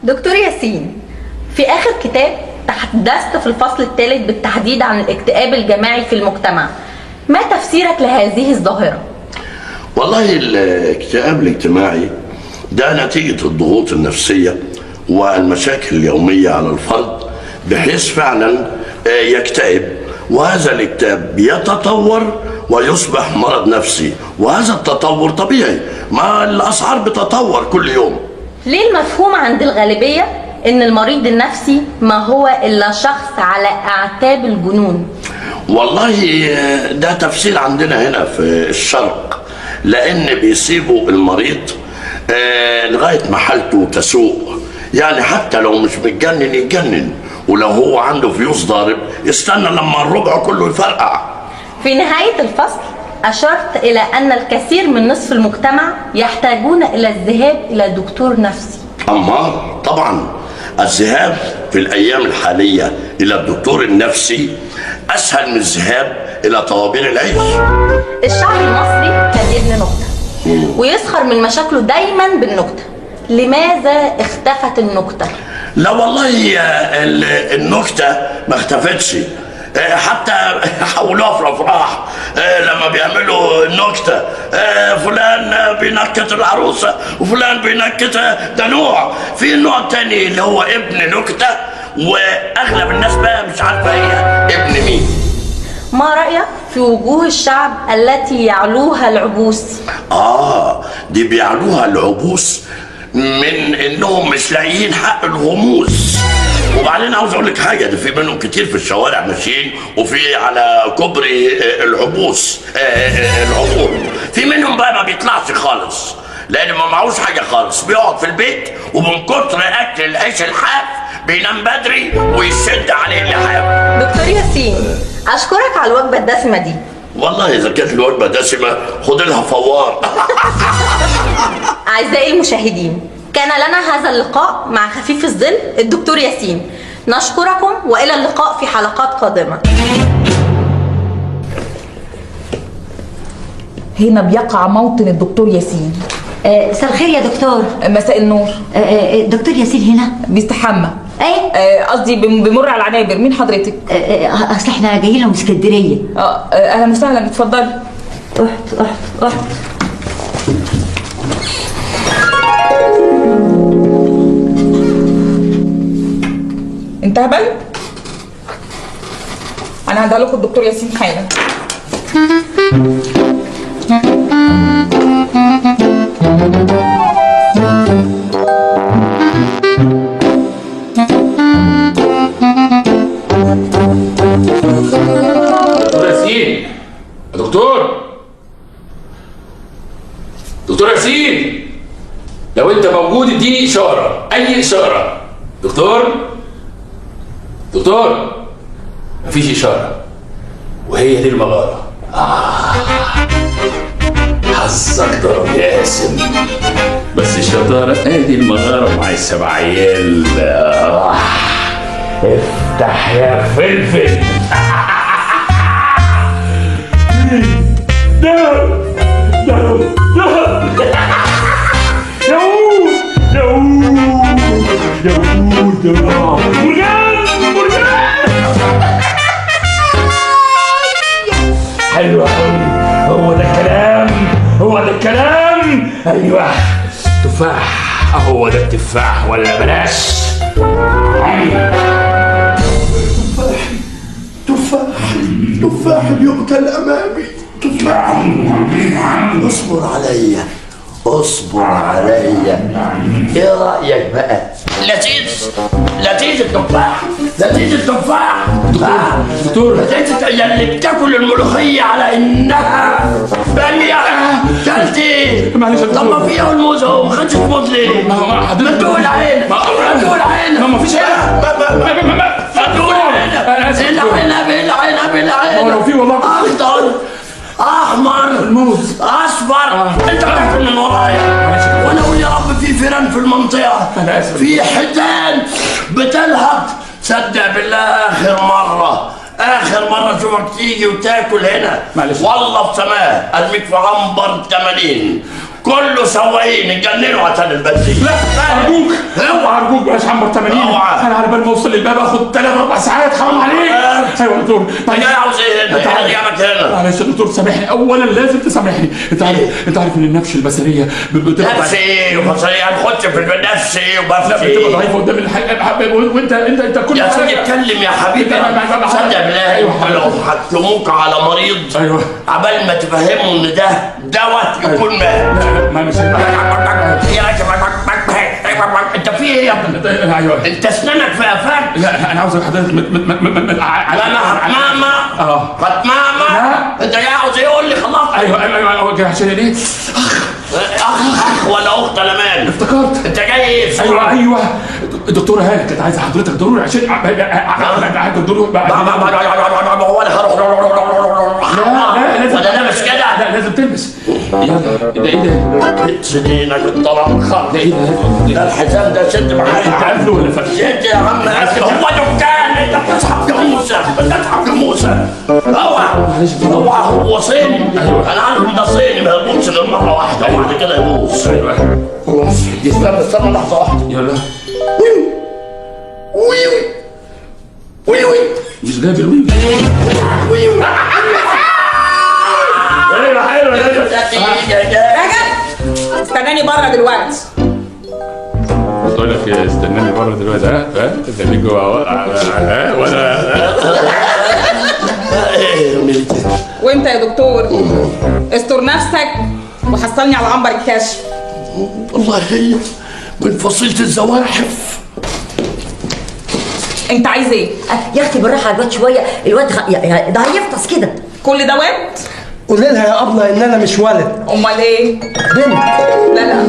دكتور ياسين، في آخر كتاب تحدثت في الفصل الثالث بالتحديد عن الاكتئاب الجماعي في المجتمع، ما تفسيرك لهذه الظاهرة؟ والله الاكتئاب الاجتماعي ده نتيجة الضغوط النفسية والمشاكل اليومية على الفرد، بحيث فعلا يكتئب، وهذا الاكتئاب يتطور ويصبح مرض نفسي، وهذا التطور طبيعي، ما الأسعار بتتطور كل يوم. ليه المفهوم عند الغالبية إن المريض النفسي ما هو إلا شخص على أعتاب الجنون؟ والله ده تفسير عندنا هنا في الشرق، لأن بيسيبوا المريض لغاية ما حالته تسوء، يعني حتى لو مش متجنن يتجنن، ولو هو عنده فيوز ضارب يستنى لما الربع كله يفرقع. في نهاية الفصل أشرت إلى أن الكثير من نصف المجتمع يحتاجون إلى الذهاب إلى دكتور نفسي. أمار طبعا الذهاب في الأيام الحالية إلى الدكتور النفسي أسهل من الذهاب إلى طوابير العيش. الشعب المصري كان ابن نكتة ويسخر من مشاكله دايما بالنكتة، لماذا اختفت النكتة؟ لا والله النكتة ما اختفتش، حتى حولوها في الافراح لما بيعملوا نكتة، فلان بينكت العروسة وفلان بينكت، ده نوع. في نوع تاني اللي هو ابن نكتة، واغلب الناس بقى مش عارفة هي ابن مين. ما رأيك في وجوه الشعب التي يعلوها العبوس؟ دي بيعلوها العبوس من انهم مش لاقيين حق الغموس. وبعدين عاوز اقول لك حاجة، ده في منهم كتير في الشوارع ماشيين، وفي على كوبري العبوس العبور، في منهم بقى ما بيطلعش خالص لان ما معهوش حاجة خالص، بيقعد في البيت ومن كتر اكل العيش الحاف بينام بدري ويشد عليه اللحاف. دكتور ياسين، اشكرك على الوجبة الدسمة دي. والله اذا كانت الوجبة دسمة خد لها فوار. أعزائي المشاهدين، كان لنا هذا اللقاء مع خفيف الظل الدكتور ياسين. نشكركم وإلى اللقاء في حلقات قادمة. هنا بيقع موطن الدكتور ياسين. مساء الخير يا دكتور. مساء النور. دكتور ياسين هنا؟ بيستحمى. ايه؟ قصدي بيمر على العنابر. مين حضرتك؟ اصل احنا جايين له من اسكندرية. اهلا وسهلا، اتفضلي. رحت رحت رحت. انت هبل؟ انا هديها لكم الدكتور ياسين حالا. دكتور ياسين، يا دكتور، دكتور ياسين، لو انت موجود اديني اشارة، اي اشارة. دكتور، دكتور، مفيش اشارة، وهي دي المغارة. حظك ضرب يا قاسم، بس الشطارة ادي المغارة مع السبع عيال. افتح يا فلفل. دهب دهب دهب، ياقوت ياقوت ياقوت، مرجان مرجان. حلو قوي، هو ده الكلام، هو ده الكلام. ايوه تفاح، هو ده التفاح ولا بلاش. تفاحي تفاحي تفاحي يقتل امامي، تفاحي. اصبر عليا، اصبر عليا. ايه رايك بقى؟ لذيذ لذيذ التفاح، لذيذ التفاح. دكتور، لذيذ اللي بتاكل الملوخية على انها باميه. كلت ايه؟ معلش يا طب ما دكتور. فيها الموز اهو، ما خدتش موز ليه؟ ما هو حضرتك ما تقول عينك، ما ما تقول عينك، ما فيش عنب. ما تقول عنب. أنا آسف. العنب العنب العنب. هو لو في والله. اخضر احمر الموز. اصفر. انت بتاكل من ورايا وانا اقول يا رب في فيران في المنطقة، أنا آسف. في حيتان بتلهط. صدق بالله اخر مرة، اخر مرة اشوفك تيجي وتاكل هنا. معلش. والله في سماه ارميك في عنبر 80. كله سواقين اتجننوا عشان البنزين. لا ارجوك اوعى، ارجوك بلاش عنبر 80. اوعى. انا على بال ما اوصل للباب اخد 3 4 ساعات، حرام عليك. ايوه يا دكتور. انت جاي عاوز ايه هنا؟ ايه اللي جابك هنا؟ معلش يا دكتور سامحني، اولا لازم تسامحني. انت عارف ان النفش البشرية بتبقى نفسي ايه وبصريه؟ هنخش في النفس ايه لا وبفسي بتبقى ايه؟ ضعيفة قدام الحقيقة، وانت انت انت كل يا سيدي اتكلم يا حبيبي. صدق بالله. ايوه لو حكموك على مريض ايوه عبال ما تفهموا ان ده دواء يكون مات. لا ما مش انت في ايه يا ابني؟ ايوه. انت اسنانك في قفاك؟ لا انا عاوز حضرتك ماما ماما ماما. انت جاي عاوز ايه؟ قول لي خلاص. ايوه ايوه ايوه. عشان ايه؟ اخ ولا اخت انا مالي. افتكرت. انت جاي ايه؟ ايوه ايوه. الدكتورة هاله كانت عايزه حضرتك ضروري عشان ضروري. هو انا هروح؟ لا لازم. ولا انا مش كده؟ لا لازم تلبس. يلا. ده ايه ده؟ سنينك الطلاق. ده ايه ده؟ ده الحزام ده شد معايا. انت قافله ولا فاتح؟ شد يا عم. هو دكان؟ انت بتسحب جاموسه، بتسحب جاموسه. اوعى اوعى، هو صيني. انا عارف ده صيني ما يبوظش غير مرة واحدة وبعد كده يبوظ. ايوه خلاص استنى استنى لحظة واحدة. يلا. ويو ويو ويو. مش جايب الويو. ويو. ايوه حلو. رجب استناني بره دلوقتي. بقول لك استناني بره دلوقتي. ها ها خليك جوه اهو. وانا وانت يا دكتور استر نفسك وحصلني على عنبر الكشف. والله هي من فصيلة الزواحف. انت عايز ايه؟ يا اختي بالراحة على الواد شوية، الواد ده هيفطس كده. كل ده واد؟ قولي لها يا ابله ان انا مش ولد. امال ايه؟ بنت. لا لا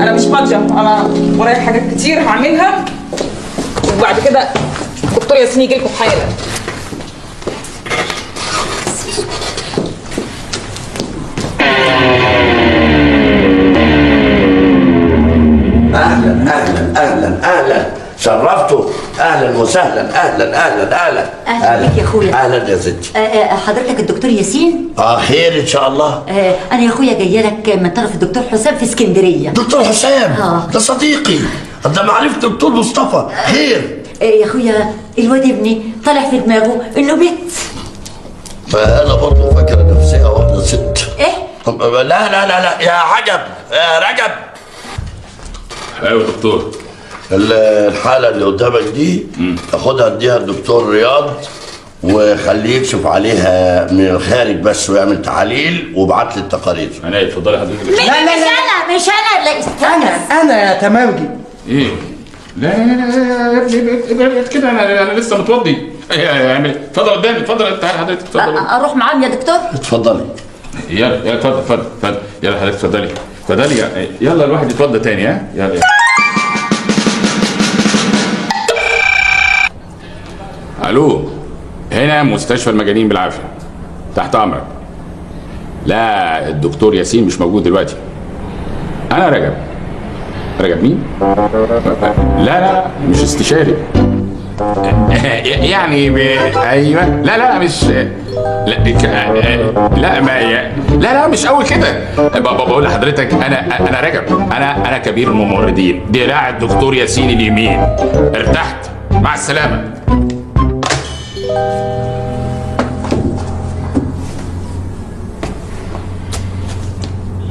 انا مش فاضية، انا ورايا حاجات كتير هعملها، وبعد كده الدكتور ياسين يجي لكم حالا. اهلا اهلا اهلا اهلا، شرفتوا. اهلا وسهلا. اهلا اهلا اهلا. اهلا بك يا اخويا. اهلا يا ستي. حضرتك الدكتور ياسين؟ خير ان شاء الله. انا يا اخويا جاية لك من طرف الدكتور حسام في اسكندرية. دكتور حسام؟ ده صديقي، ده معرفة دكتور مصطفى. خير؟ يا اخويا الواد ابني طالع في دماغه انه بنت. فانا برضه فاكره نفسي واحدة ست. ايه؟ لا لا لا لا يا عجب يا رجب. ايوه دكتور. الحالة اللي قدامك دي تاخدها اديها الدكتور رياض وخليه يكشف عليها من الخارج بس ويعمل تحاليل وابعت لي التقارير. انا اتفضلي حضرتك. لا لا لا لا مش انا، لا استنى. انا يا تمامجي. ايه؟ لا لا لا يا ابني ابعد كده، انا لسه متوضي. اعمل اتفضل قدامي، اتفضل تعالى حضرتك اتفضل. اروح معاهم يا دكتور؟ اتفضلي. يلا يلا اتفضل اتفضل اتفضل. يلا حضرتك اتفضلي اتفضلي. يلا الواحد يتوضى تاني. ها يلا. الو، هنا مستشفى المجانين بالعافية، تحت امرك. لا الدكتور ياسين مش موجود دلوقتي. انا رجب. رجب مين؟ لا لا مش استشاري يعني ايوه. لا لا مش لا لا ما لا لا مش قوي كده. بقول لحضرتك انا رجب، انا كبير الممرضين، دراع الدكتور ياسين اليمين. ارتحت؟ مع السلامة.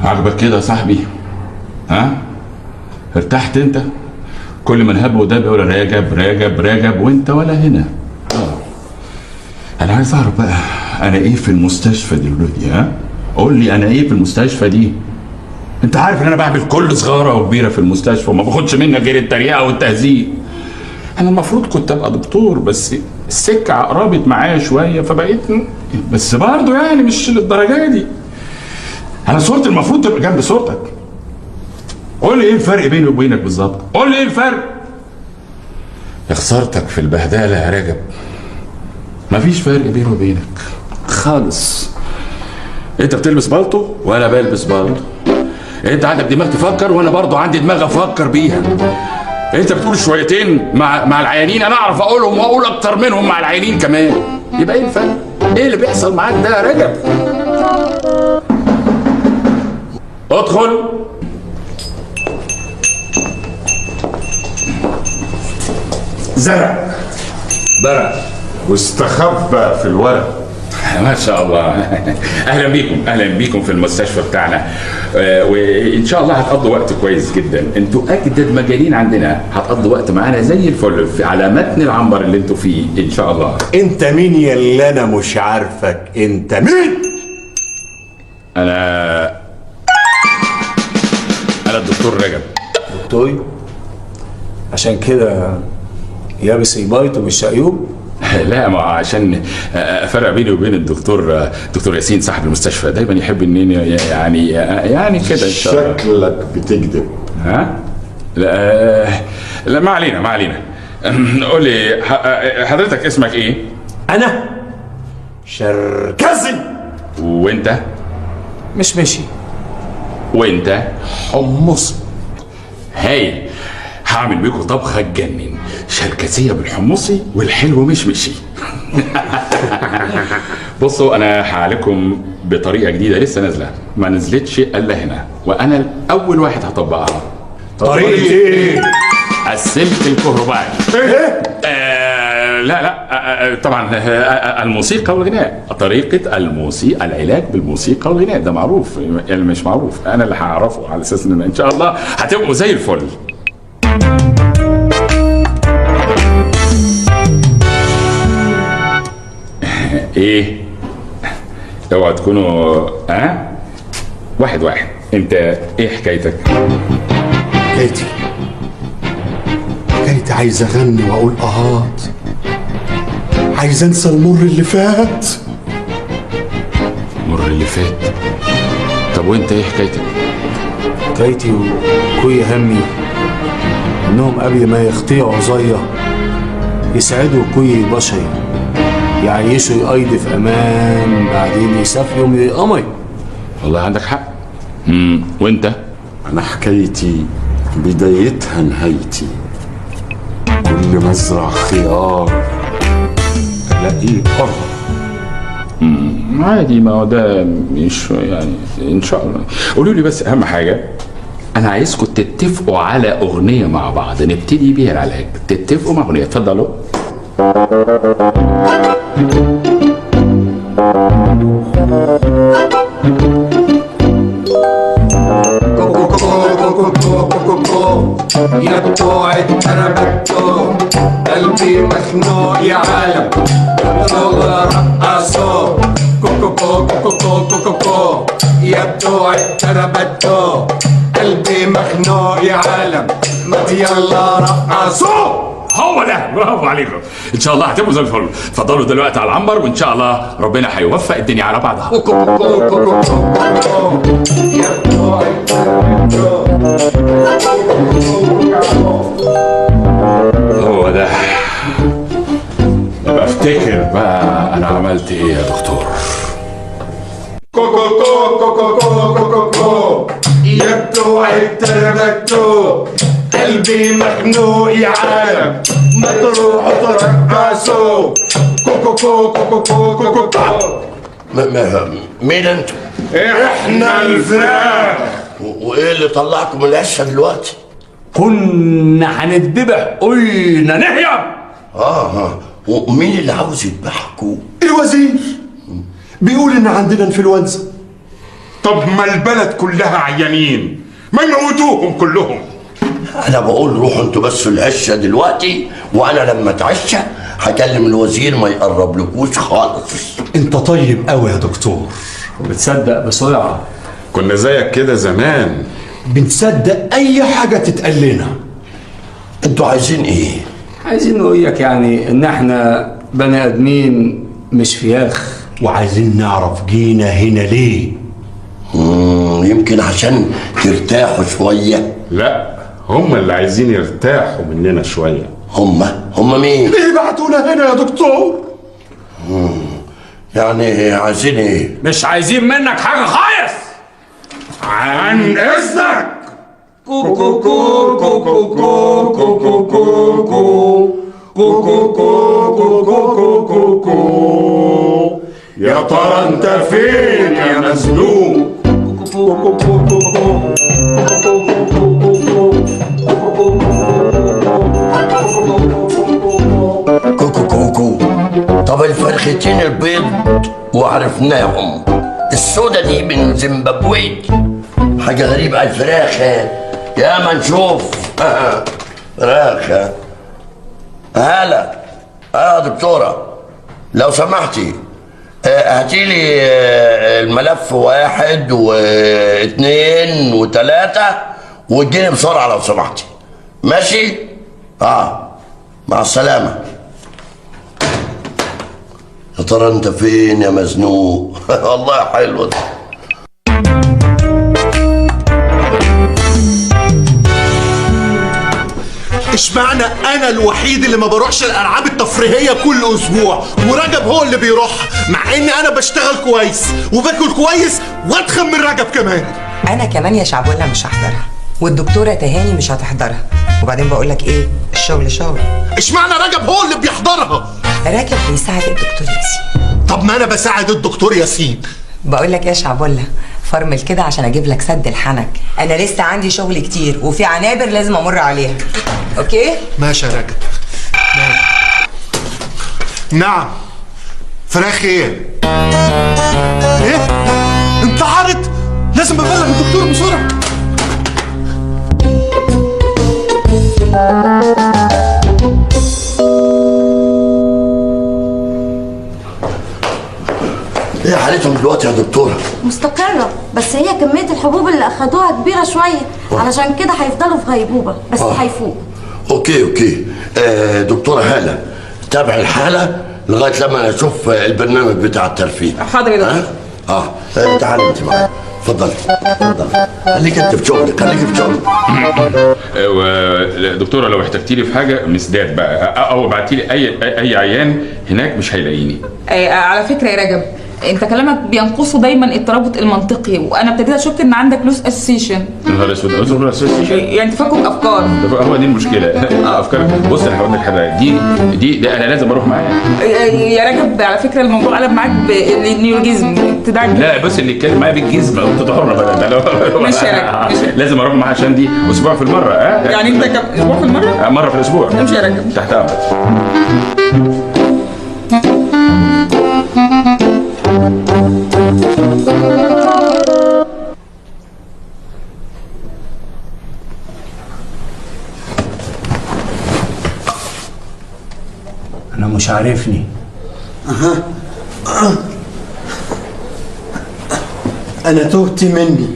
عجبك كده يا صاحبي؟ ها؟ ارتحت انت؟ كل من هب ودب يقول رجب رجب رجب وانت ولا هنا. انا عايز اعرف بقى انا ايه في المستشفى دلوقتي؟ ها؟ قول لي انا ايه في المستشفى دي؟ انت عارف ان انا بعمل كل صغيرة وكبيره في المستشفى وما باخدش منك غير التريقه والتهزيق. انا المفروض كنت ابقى دكتور، بس السكة عقربت معايا شوية فبقيت، بس برضه يعني مش للدرجة دي. انا صورتي المفروض تبقى جنب صورتك. قول لي ايه الفرق بيني وبينك بالظبط؟ قول لي ايه الفرق؟ يا خسارتك في البهدله يا رجب. مفيش فرق بيني وبينك خالص. انت بتلبس بالطو وانا بلبس بالطو. انت عندك دماغ تفكر وانا برضو عندي دماغ افكر بيها. انت بتقول شويتين مع العيانين، انا اعرف اقولهم واقول اكتر منهم مع العيانين كمان. يبقى ايه الفرق؟ ايه اللي بيحصل معاك ده يا رجب؟ ادخل. زرق برق واستخبى في الورق. ما شاء الله. اهلا بيكم، اهلا بيكم في المستشفى بتاعنا، وان شاء الله هتقضوا وقت كويس جدا. انتوا اجدد مجانين عندنا، هتقضوا وقت معانا زي الفل على متن العنبر اللي انتوا فيه ان شاء الله. انت مين يا اللي انا مش عارفك؟ انت مين؟ انا الدكتور رجب. دكتور؟ عشان كده يابس البيض وبالشقيوب؟ لا، ما عشان افرق بيني وبين الدكتور، دكتور ياسين صاحب المستشفى دايما يحب ان يعني كده ان شاء الله. شكلك بتكذب. ها؟ لا لا، ما علينا ما علينا. قول لي حضرتك اسمك ايه؟ انا شركزي. وانت؟ مش ماشي. وانت؟ حمص. هايل، هعمل بيكم طبخه تجنن، شركسيه بالحمصي والحلو مش مشي. بصوا، انا هعالجكم بطريقة جديدة لسه نازله، ما نزلتش الا هنا، وانا اول واحد هطبقها. طريقه ايه؟ السلك الكهربائي. ايه؟ لا لا، طبعا الموسيقى والغناء، طريقه الموسيقى، العلاج بالموسيقى والغناء، ده معروف يعني مش معروف، انا اللي هعرفه على اساس ان شاء الله هتبقوا زي الفل. ايه؟ اوعى تكونوا ها؟ واحد واحد، انت ايه حكايتك؟ حكايتي عايز اغني واقول اهات، عايز انسى المر اللي فات. المر اللي فات؟ طب وانت ايه حكايتك؟ حكايتي وكوي همي انهم قبل ما يخطيعوا عزية يسعدوا كوي بشري، يعيشوا يقيد في امان، بعدين يسافروا يقمي. والله عندك حق. وانت؟ انا حكايتي بدايتها نهايتي، كل ما ازرع خيار الاقيه قرب. عادي، ما هو ده مش يعني ان شاء الله. قولوا لي بس اهم حاجة، انا عايزكم تتفقوا على اغنية مع بعض نبتدي بيها العلاج. تتفقوا مع اغنية، اتفضلوا. يا بتوع التربتو، قلبي مخنوق يا عالم، رقصوا كوكو كوكو كوكو كوكو. يا بتوع التربتو، قلبي مخنوق يا عالم، ما يلا رقصوا. هو ده، برافو عليكم، ان شاء الله هتبقوا زي الفل. اتفضلوا دلوقتي على العنبر، وان شاء الله ربنا هيوفق الدنيا على بعضها. هو ده. ابقى افتكر بقى انا عملت ايه يا دكتور. كوكو كوكو كوكو كوكو يا بتوع التربتو، قلبي مخنوق يا عالم، ما تروحوا ترقصوا كوكو كوكو كوكو كوكو. مين انتوا؟ احنا الفراخ. وايه اللي طلعكم من العشه دلوقتي؟ كنا هنتذبح قلنا نهيب. ومين اللي عاوز يذبحكوا؟ الوزير بيقول ان عندنا انفلونزا. طب ما البلد كلها عيانين، ما يموتوهم كلهم. انا بقول روحوا انتوا بس العشه دلوقتي، وانا لما اتعشى هكلم الوزير ما يقربلكوش خالص. انت طيب قوي يا دكتور، وبتصدق بسرعة. كنا زيك كده زمان، بنصدق اي حاجة تتقال لنا. انتوا عايزين ايه؟ عايزين نقول لك يعني ان احنا بني ادمين مش فياخ، وعايزين نعرف جينا هنا ليه. يمكن عشان ترتاحوا شوية. لا، هم اللي عايزين يرتاحوا مننا شوية. هم مين؟ ليه بعتونا هنا يا دكتور؟ يعني عايزين ايه؟ مش عايزين منك حاجة خالص. عن اذنك. كوكو كوكو كوكو كوكو كوكو كوكو كوكو كوكو. يا ترى انت فين يا مزنوق؟ كوكو كوكو كوكو كوكو كوكو كوكو. طب الفرختين البيض وعرفناهم، السودة دي من زيمبابوي، حاجة غريبة. الفراخ يا ما نشوف فراخ. هلا يا دكتورة، لو سمحتي هاتي لي الملف 1 و2 و3 واديني بسرعة لو سمحتي. ماشي؟ مع السلامة. يا ترى انت فين يا مزنوق؟ والله حلو ده. اشمعنى انا الوحيد اللي ما بروحش الالعاب التفريهيه كل اسبوع ورجب هو اللي بيروح، مع ان انا بشتغل كويس وباكل كويس واتخن من رجب كمان. انا كمان يا شعبولة مش هحضرها، والدكتورة تهاني مش هتحضرها، وبعدين بقول لك ايه، الشغل شغل. اشمعنى رجب هو اللي بيحضرها؟ رجب بيساعد الدكتور ياسين. طب ما انا بساعد الدكتور ياسين. بقول لك ايه يا شعبولة، فرمل كده عشان اجيب لك سد الحنك، انا لسه عندي شغل كتير وفي عنابر لازم امر عليها. okay؟ ماشي يا رجب، ماشي. نعم. فراخ ايه؟ ايه؟ انتحرت؟ لازم ابلغ الدكتور بسرعة. ايه حالتهم دلوقتي يا دكتورة؟ مستقرة، بس هي كمية الحبوب اللي أخدوها كبيرة شوية، علشان كده هيفضلوا في غيبوبة، بس هيفوق. okay okay. دكتورة هالة، تابع الحالة لغاية لما نشوف البرنامج بتاع الترفيه. حاضر يا دكتور. تعالي انت معايا، اتفضلي اتفضلي، خليك انت في شغلك، خليك في شغلك. دكتورة لو احتجتي لي في حاجة مسداد بقى، او ابعتي لي اي عيان هناك مش هيلاقيني. على فكرة يا رجب، انت كلامك بينقصه دايما الترابط المنطقي، وانا ابتديت اشك ان عندك loose association. يا نهار اسود، loose association يعني تفكك افكار. هو دي المشكلة. افكار. بص انا هقول لك حاجة، دي ده انا لازم اروح معاك يا رجب. على فكرة الموضوع قلب معاك بال neologism. لا بص، اللي يتكلم معايا بالجزمه انت حره بقى. ماشي يا رجب، لازم اروح معاه عشان دي اسبوع في المرة. يعني انت كم اسبوع في المرة؟ مرة في الاسبوع. امشي يا رجب، تحت امرك. أنا مش عارفني. أنا تهت مني.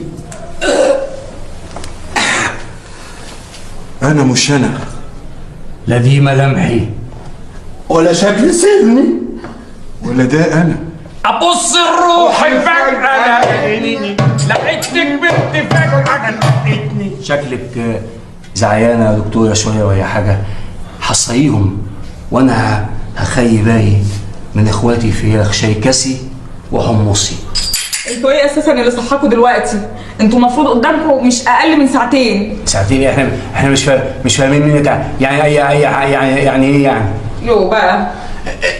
أنا مش أنا. لا دي ملامحي ولا شكل سيبني ولا ده أنا. أبص الروح فجأة لقيتني، لقيتك بنت فجأة لقيتني. شكلك زعيانة يا دكتورة شوية وهي حاجة. حصيهم وأنا هخي باي من إخواتي في شيكسي وحمصي. انتوا ايه اساسا اللي صحاكوا دلوقتي؟ انتوا المفروض قدامكم مش اقل من ساعتين. ساعتين؟ احنا مش فاهمين منك يعني اي اي يعني ايه يعني؟ يو بقى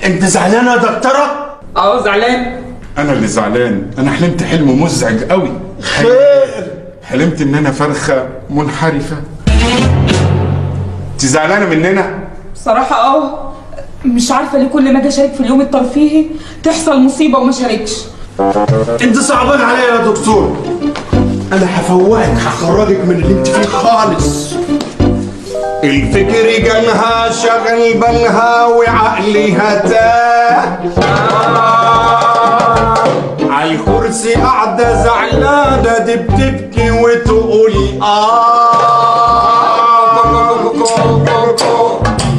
انت زعلانة يا دكتورة؟ زعلان. انا اللي زعلان، انا حلمت حلم مزعج قوي. خير؟ حلمت ان انا فرخة منحرفة. انت زعلانة مننا؟ بصراحة مش عارفه ليه كل ما اجي اشارك في اليوم الترفيهي تحصل مصيبة وما شاركش. انت صعبان عليا يا دكتور، انا هفوقك، هخرجك من اللي انت فيه خالص. الفكر جنها شغل بالها وعقلها تاه، عالكرسي قاعدة زعلانة دي بتبكي وتقول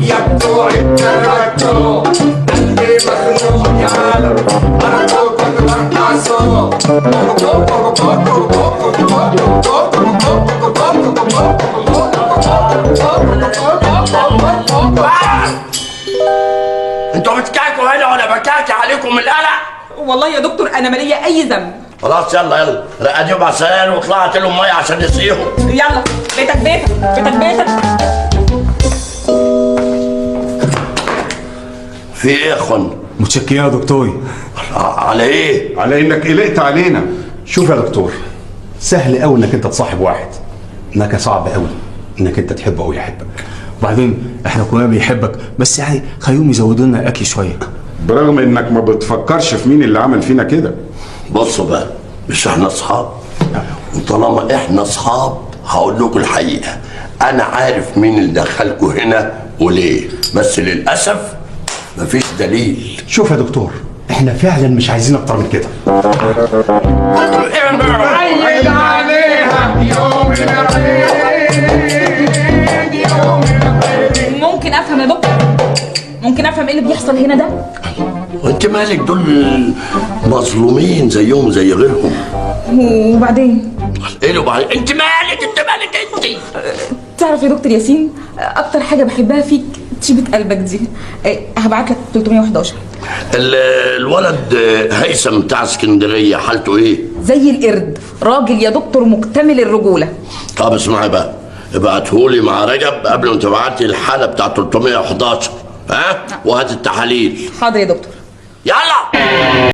يا بتوع التراكتور قلبي مخنوق يا عالم، انا انتوا بتكاكوا هنا وانا بكاكي عليكم من القلق. والله يا دكتور انا مالية اي ذنب. خلاص يلا يلا رقديهم على السرير وطلعت لهم مية عشان يسقيهم. يلا بيتك بيتك بيتك بيتك. في ايه يا اخوان؟ متشكرين يا دكتور. على ايه؟ على انك قلقت علينا. شوف يا دكتور، سهل قوي انك انت تصاحب واحد، انك صعب قوي انك انت تحبه او يحبك. وبعدين احنا كلنا بيحبك، بس يعني خليهم يزودوا لنا الاكل شوية. برغم انك ما بتفكرش في مين اللي عمل فينا كده. بصوا بقى، مش احنا اصحاب؟ وطالما احنا اصحاب هقول لكم الحقيقة. انا عارف مين اللي دخلكم هنا وليه، بس للاسف مفيش دليل. شوف يا دكتور، احنا فعلا مش عايزين اكتر من كده. عيد عليها يوم العيد، يوم العيد. ممكن افهم يا دكتور؟ ممكن افهم ايه اللي بيحصل هنا ده؟ وانت مالك؟ دول مظلومين زيهم زي غيرهم. وبعدين ايه اللي وبعدين؟ انت مالك؟ انت مالك انت؟ تعرف يا دكتور ياسين، اكتر حاجة بحبها فيك طيبة قلبك دي. هبعت لك 311. الولد هيثم بتاع اسكندرية حالته ايه؟ زي القرد، راجل يا دكتور مكتمل الرجولة. طب اسمعي بقى، ابعتهولي مع رجب قبل ما تبعتي الحالة بتاع 311. ها؟ وهات التحاليل. حاضر يا دكتور. يلا.